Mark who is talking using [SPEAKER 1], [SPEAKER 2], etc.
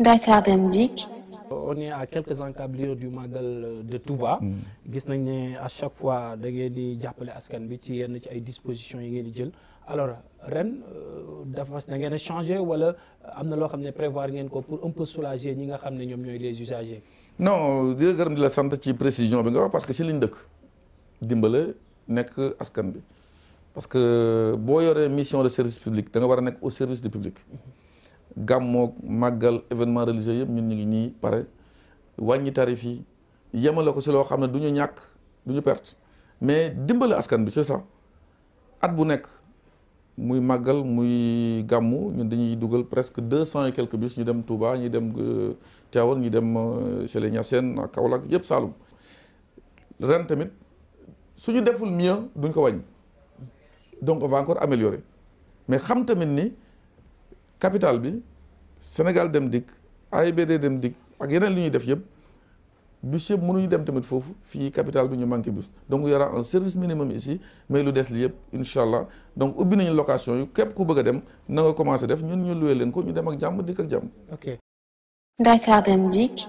[SPEAKER 1] Dakar Dem Dikk.
[SPEAKER 2] On est à quelques encablures du Magal de Touba. gis nañ ne à chaque fois da ngeen di jàppale askan bi ci yenn ci ay dispositions yi ngeen di jël alors ren dafa da ngeen a changé wala am na loo xam ne prévoir ngeen ko pour un peu soulager ñi nga xam ne ñoom ñooy les usagers.
[SPEAKER 3] non di la gërëm di la sant ci précision bi nga wax parce que ci liñ dëkk dimbale nekk askan bi parce que boo yoree mission de service public da nga war a nekk au service du public. gàmmoog màggal événement religieux yëpp ñun ñu ngi ñii pare wàññi tarif yi yemale ko si loo xam ne du ñu ñàkk du ñu perte mais dimbale askan bi c'est ça at bu nekk muy màggal muy gàmmu ñun dañuy dugal presque 200 et quelques bus ñu dem Touba ñu dem Tivaouane ñu dem chez les Niassène ak Kaolack yëpp Saloum ren tamit suñu deful mieux duñ ko wàññi donc on va encore améliorer mais xam tamit ni capital bi Sénégal Dem Dikk AIBD Dem Dikk ak yeneen li ñuy def yëpp bus yëpp mënuñu dem tamit foofu fii capital bi ñu manqué bus donc il y aura un service minimum ici mais lu des li yëpp incha allah donc ubbi nañu location yu képp ku bëgg a dem na nga commencé def ñun ñu loué leen ko ñu dem ak jàmm dikk ak jàmm.
[SPEAKER 2] ok.
[SPEAKER 1] Dakar Dem Dikk.